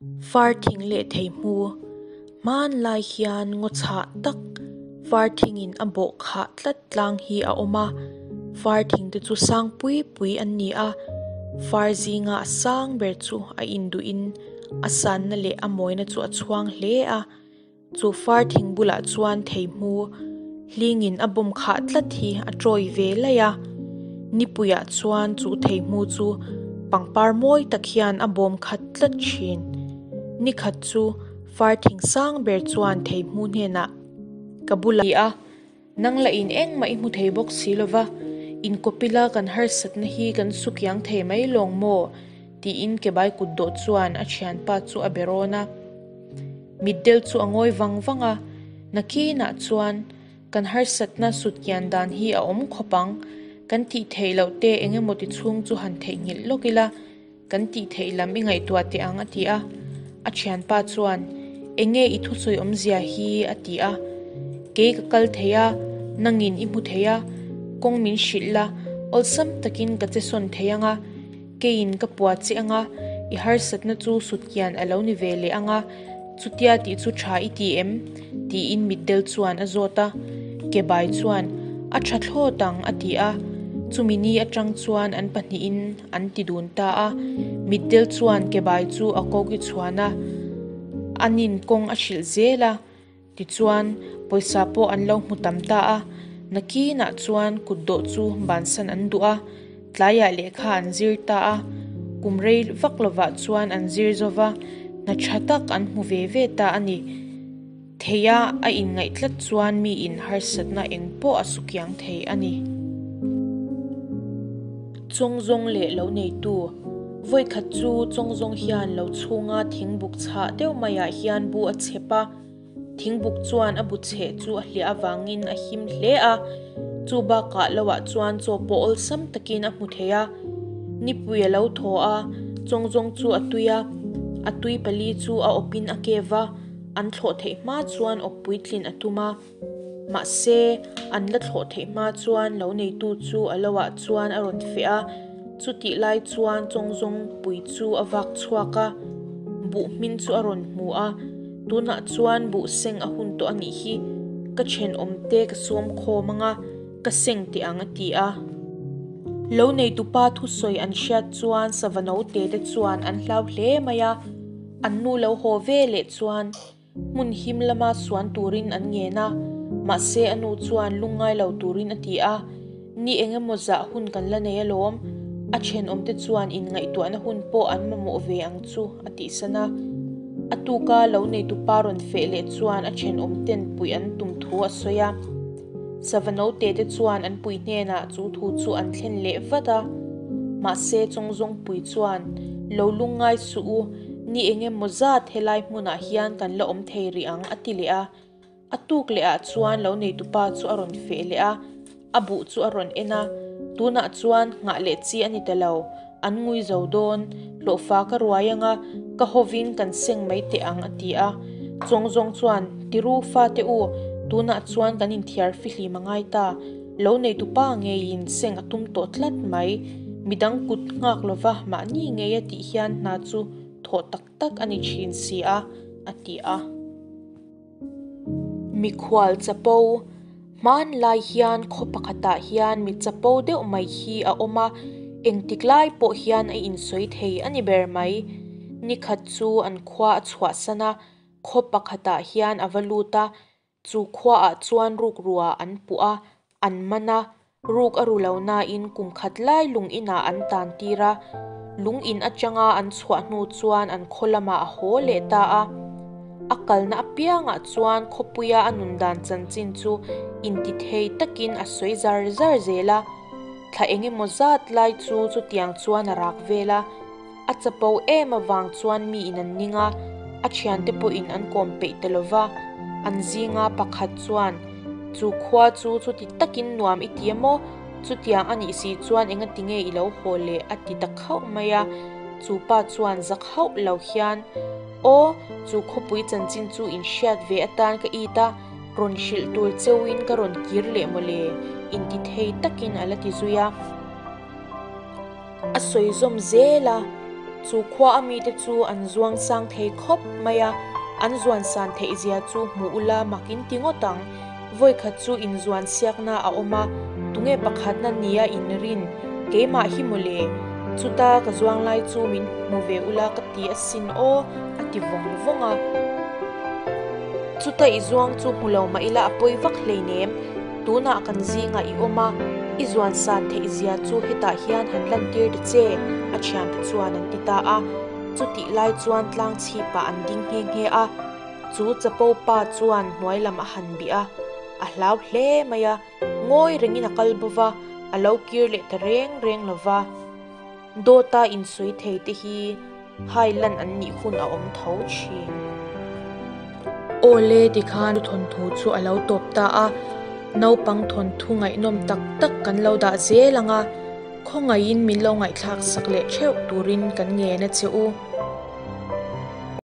Far thing leh theihmu hmanlai hian ngaw chhah tak far thingin a bawh khah tlat tlang hi a awm a far thing te chu sang pui pui an ni a far zinga a sang ber chu a induhin a sanna leh a mawina chu a chhuang hle a chu far thing bulah chuan theihmu hlingin a bawm khah tlat hi a tawi ve laih a nipuiah chuan chu theihmu chu pangpar mawi tak hian a bawm khat tlat thin nikhat chu far thing sang ber chuan theihmu hnenah ka bulah a nang lah in engmah i hmu thei bawk si lova inkawpila kan harsatna hi kan su kiang thei mai lawng maw tiin kebai kut dawh chuan a thianpa chu a be rawn a. Mitdel chu a ngawi vang vang a, nakinah chuan kan harsatna sutkian dan hi a awm khawp ang, kan tih theih loh te eng emaw ti chhung chu han theihnghilh lawk ila, kan tih theih lam i ngaihtuah teh ang a ti a. A thianpa chuan, Eng nge i thusawi awmzia hi? a ti a. Kei ka kal thei a, nangin i hmu thei a, kawng min hrilh la, awlsam takin ka che sawn thei ang a, Keiin ka pua che anga, i harsatna chu sutkian a lo ni ve leh anga, chutia tih chu tha i ti em? tiin mitdel chuan a zawt a. Kebai chuan, A tha thlawt ang, a ti a. Chumi ni atang chuan an pahnihin an ti dun ta a. Mitdel chuan kebai chu a koki chhuan a, an in kawng a hrilh zel a. Tichuan, pawisa pawh an lo hmu tam ta a, nakinah chuan kutdawh chu bansan an duh a, tlaiah lehkha an zir ta a, kum rei vak lovah chuan an zir zo va, hna tha tak an hmu ve ve ta a ni. Theia a inngaih tlat chuan miin harsatna eng pawh a su kiang thei a ni. Chawngzawng leh lo neitu. Vawikhat chu chawngzawng hian lo chhunga thingbuk chhah deuh maiah hian bu a chhep a, thingbuk chuan a bu chheh chu a hliah avangin a him hle a, chu bakah loah chuan chaw pawh awlsam takin a hmu thei a. Nipui a lo thaw a, chawngzawng chu a tui a, a tui pali chu a awpin a kev a, an thlawh theih hma chuan awp puitlin a tum a. Mahse, an la thlawh theih hma chuan lo neitu chu a lo ah chuan a rawn feh a, chutih lai chuan chawngzawng pui chu a vak chhuak a, buh hmin chu a rawn hmu a, tunah chuan buh seng a hun tawh a nih hi, ka thenawm te ka sawm khawm ang a, ka seng teh ang a ti a. Lo neitupa thusawi an hriat chuan sava note te chuan an hlau hle mai a, an nu lo haw ve leh chuan Hmun him lama suan turin an ngen a, mahse a nu chuan lungngai lo turin a ti a, Ni eng emaw zah hun kan la nei alawm, a thenawmte chuan inngaihtuahna hun pawh an mamawh ve ang chu, a tihsan a. A tuka lo neitupa rawn feh leh chuan a thenawmten puih an tum thu a sawi a. Sava note te chuan an pui hnenah chu thu chu an thlen leh vat a, mahse chawngzawngpui chuan, Lo lungngai suh u, Ni eng emaw zat helai hmunah hian kan la awm thei rih ang a ti leh a. A tuk leh ah chuan lo neitupa chu a rawn feh leh a, a buh chu a rawn en a, tunah chuan nghah leh chi a ni ta lo, an ngui zo dawn, hlawhfa ka ruai anga ka hawvin kan seng mai teh ang a ti a. Chawngzawng chuan, Tiru fate u, tunah chuan kan inthiar fihlim a ngai ta. Lo neitupa ngeiin seng a tum tawh tlat mai. Midang kut nghak lova mahni ngei a tih hian hna chu thawh tak tak a ni thin si a, a ti a. Mikhual chapo, Hmanlai hian khaw pakhatah hian mi chapo deuh mai hi a awm a, engtik lai pawh hian a insawi thei a ni ber mai. Nikhat chu an khua a chhuahsan a, khaw pakhatah hian a va lut a, Chu khuaah chuan rukruah an puh a, an man a, ruk a ru lo nain kum khat lai lung inah an tan tir a. Lung in atanga an chhuah hnu chuan an khaw lamah a haw leh ta a. A kalna apiangah chuan khawpuia a nun dan chanchin chu intithei takin a sawi zar zar zel a. Thla eng emaw zat lai chu chutiang chuan a rak vel a. A chapo em avang chuan miin an ning a, a thiante pawhin an kawm peih ta lo va. An zinga pakhat chuan, Chu khua chu chuti takin nuam i ti emaw? Chutiang a nih si chuan engati nge i lo haw le? a ti ta khauh mai a. Chu pa chuan zak hauh lo hian, Aw, chu khawpui chanchin chu in hriat ve atan ka it a, rawn hrilh tur cheuhin ka rawn kir leh maw le? inti thei takin a la ti zui a. A sawi zawm zel a, Chu khua a mite chu an zuang sang thei khawp mai a, an zuan san theih zia chu hmu ula mak in ti ngawt ang. Vawikhat chu inzuan siakna a awm a, tunge pakhatna nia in rin, keimah hi mawle, chuta ka zuang lai chu min hmu ve ula ka ti asin aw, a ti vawng vawng a. Chuta i zuang chu hmu lo mah ila a pawi vak hleinem, tunah kan zingah i awm a, i zuan san theih zia chu hetah hian han lantir ta che, a thiante chuan an ti ta a. Chutih lai chuan tlang chhipah an ding nghe nghe a. Chu chapo pa chuan hnuai lam a han bih a, a hlau hle mai a, ngawi rengin a kal bo va, a lo kir leh ta reng reng lo va. Dawta insawi thei te hi hai lan an nih hun a awm tho thin. Awle tikhan thawnthu chu a lo tawp ta a, naupang thawnthu ngaihnawm tak tak kan lo dah zel ang a, khawngaihin min lo ngaihthlak sak leh theuh turin kan ngen a che u.